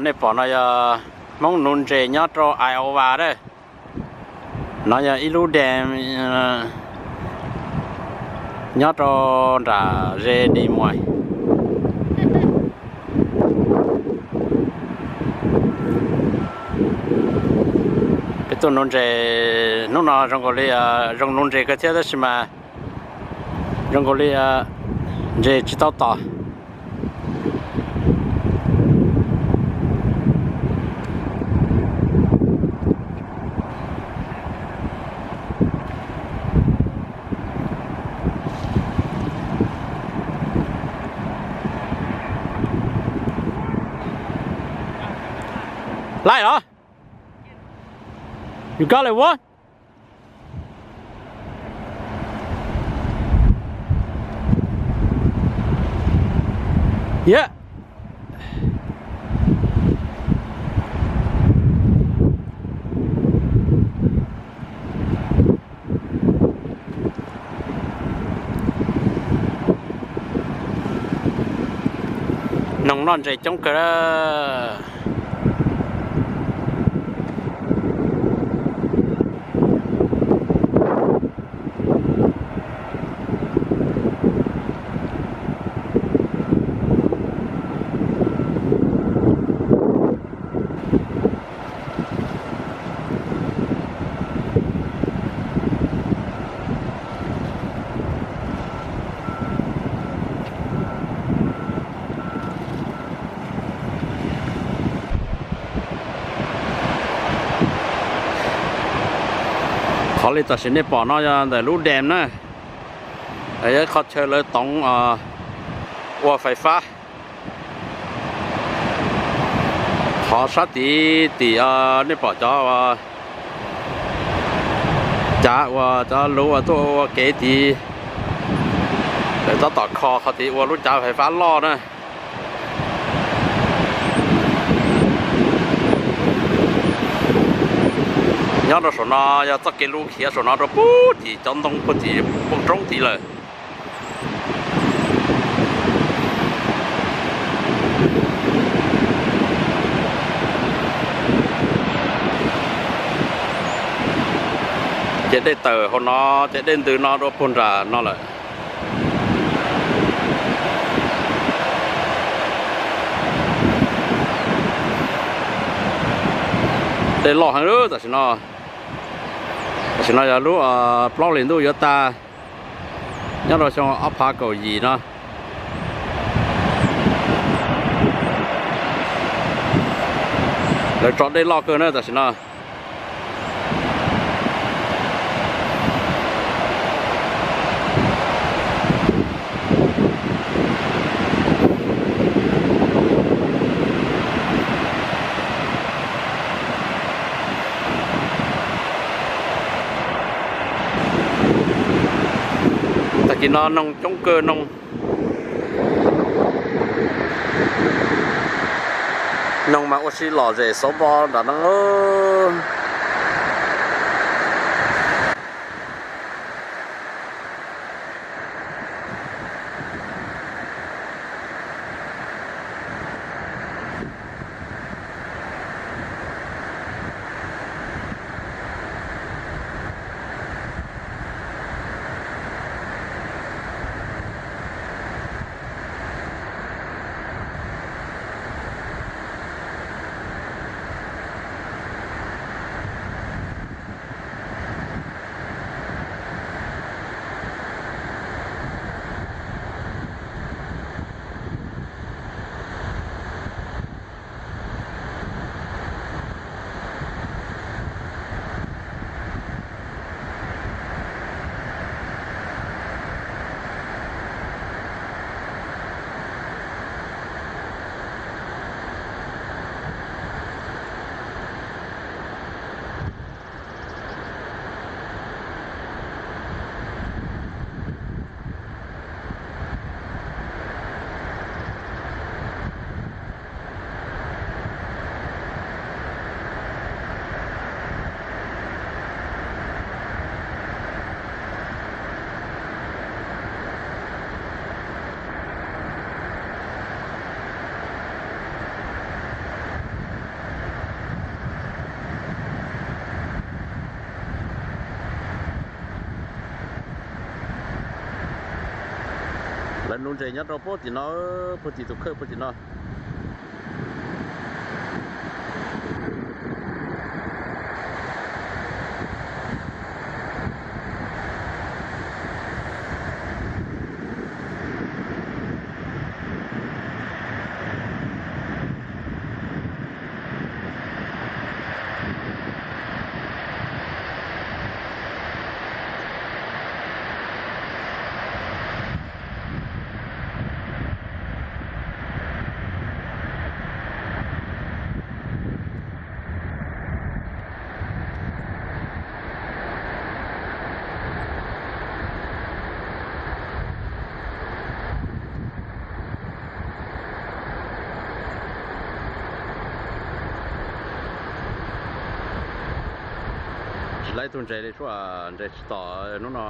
Nej pom no yog Hmoob nuv ntses nyob rau Iowa na. No yog ib lub dam nyob rau nram Des Moines. Peb tuaj nuv ntses hnub no zoo nkaus li zoo nuv ntses kawg thiab tab sis mas zoo nkaus li ntses tsis tau tom. Laij los? You got it what? Yeah. Noog noj ntses coob kawg. Qhov li tam sim nej pom no yog ntawm lub dam na, yog ib qhov chaw lawv toov ua fais fab. Qhov sab tid tim nej pom cov cav uas cov luv uas tuaj ua kev tid, lawv tab tom kho qhov tid ua lub cav fais fab loj na. Nyob rau saum no yog txoj kev luv khiav saum no rau puag tim cov ntoo puag tim poob roob tid lawm. Ces dej tawm hauv no, ces dej ntws no rau puag nram no lawm. Dej loj heev tam sim no. Tam sim no yog lub plaub hlis ntuj yuav tag, nyob rau xyoo ob phav kaum yim no. Lawv tso dej loj kawg na tam sim no. Tag kis no noog coob kawg, noog, noog mas ua si lom zem xauv npo nram no. Lawv nuv ntses nyob rau puag tim no, puag tim tus khawj puag tim no. Tsis laib tug ntses li, suab ntses tsis tom hnub no.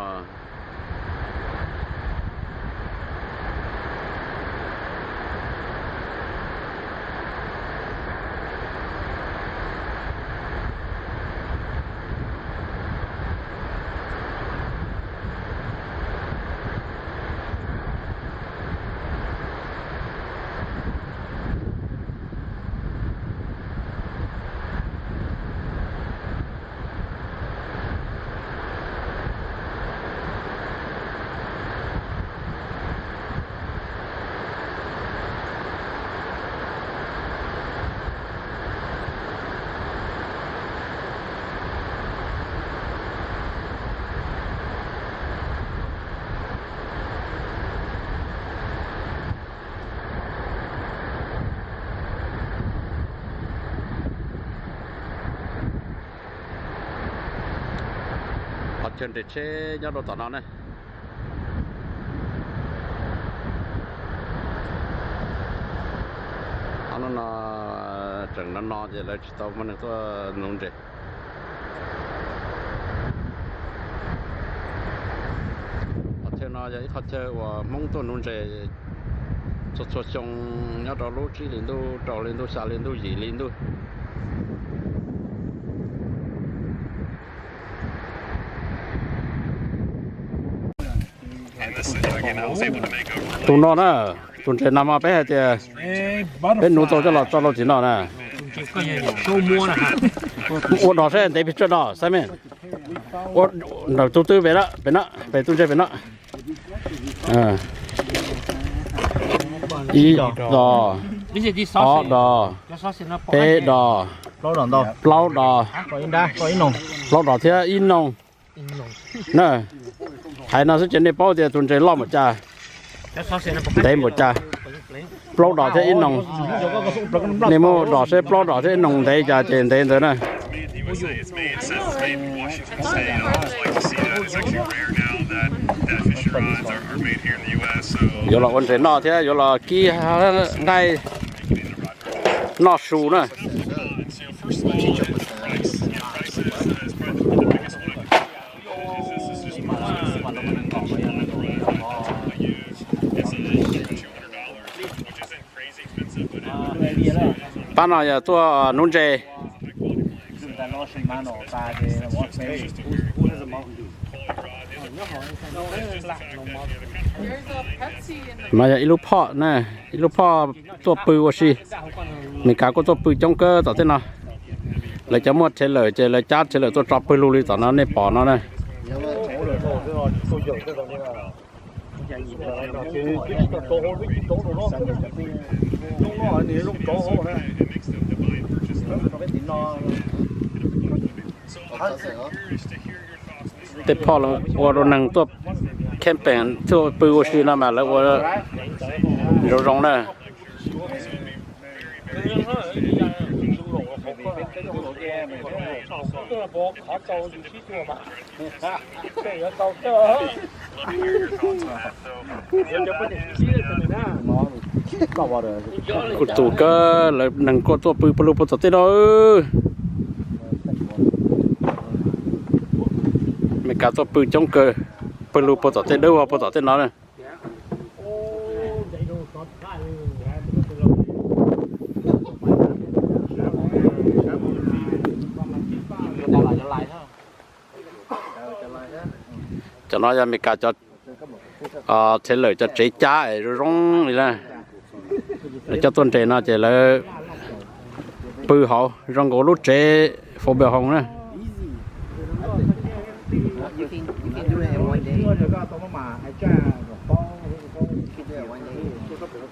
Qhov chaw nres tsheb nyob rau tom no ne. Qhov no no tseem no no ces lawv tsis tau muaj neeg tuaj nuv ntses. Qhov chaw no yog ib qhov chaw uas Hmoob tuaj nuv ntses txhua txhua xyoo nyob rau lub tsib hlis ntuj, rau hli ntuj, xya hli ntuj, yim hli ntuj. Tus no na, tus ntses no mas peb hais tias peb nuv tau coj los tso rau tim no na. Ua dos seb ntev pes tsawg no, Simon. Ua tus twg pem na, pem na, pem tus ntses pem na. Ib dos, ob dos, peb dos, plaub dos, plaub dos thiab ib noog na. Hais no xwb ces nej paub tias tus ntses loj npaum cas, ntev npaum cas. Plaub dos thiab ib noog, nej muab dos seb plaub dos thiab ib noog ntev cas ces ntev ntawd na. Yuav los ua ntses noj thiab yuav los kib nqaij noj su na. Pab no yog tuaj nuv ntses. No yog ib lub phom na, ib lub phom tuaj pw ua si. Meskas kuj tuaj pw coob kawg tom tej no. Lawv cov muaj trailer ces lawv cab trailer tuaj tso pawg lug li tom no nej pom no na. Tej phom los ua rau neeg tuaj camping tuaj pw ua si no mas lawv ua zoo zoo na. Kuj tus kawg lawv neeg kuj tuaj pw pawg lug puag tom tej no. Meskas tuaj pw coob kawg, pawg lug puag tom tej dawb vog puag tom tej no na. Cov no yog Meskas cov Txhia lawm cov tsev cab es zoo zoo li na. Lawv coj tuaj nres no ces lawv pw hauv zoo nkaus lub tsev fo ba hoos na.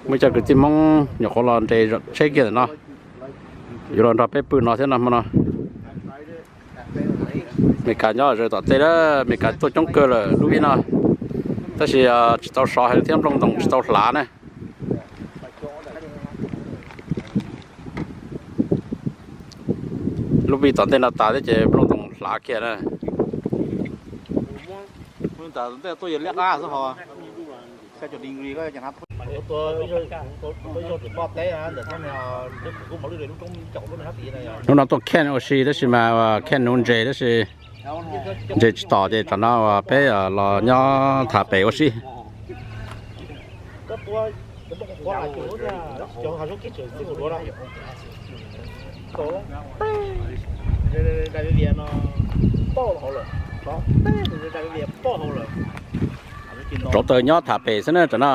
Muaj cov kwv tij Hmoob nyuam qhuav los nres tsheb kiag ntawm no, yuav los nrog peb pw no thiab no hmo no. Meskas nyob zaws tom tej na, Meskas tuaj coob kawg lawm lub vij no, tab sis tsis tau sov heev thiab nplooj ntoos tsis tau hlav na. Lub vij tom ntej no tas thiab ces nplooj ntoos hlav kiag na. Hnub no tuaj camp ua si tab sis mas camp nuv ntses tab sis ntses tsis tom ces tsam no peb los nyob tham pem ua si. Rauv taws nyob tham pem xwb na tsam no.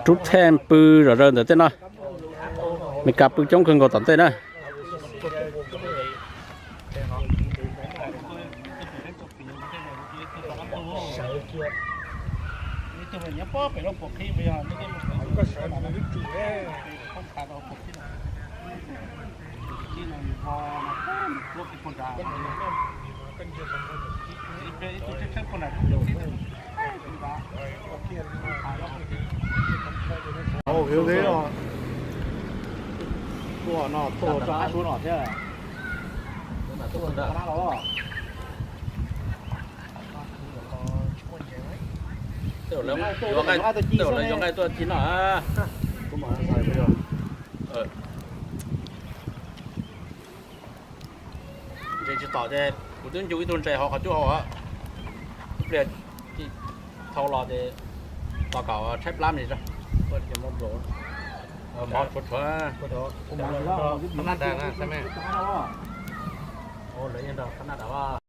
Rub theej pw zom zaws ntawm tej no. Meskas pw coob kawg nkaus tom ntej na. Tuaj no tuaj rau qab suab no thiab. Tej zaum lawv yuav nqaij tuaj ci no. Ntses tsis tom ces kuv twb ncu ib tug ntses hauv qhov cub hauv. Ib pliag thau los ces tos kom tshaib plab me. Mov tshuav tshuav. Lawv yeej nrog qab naj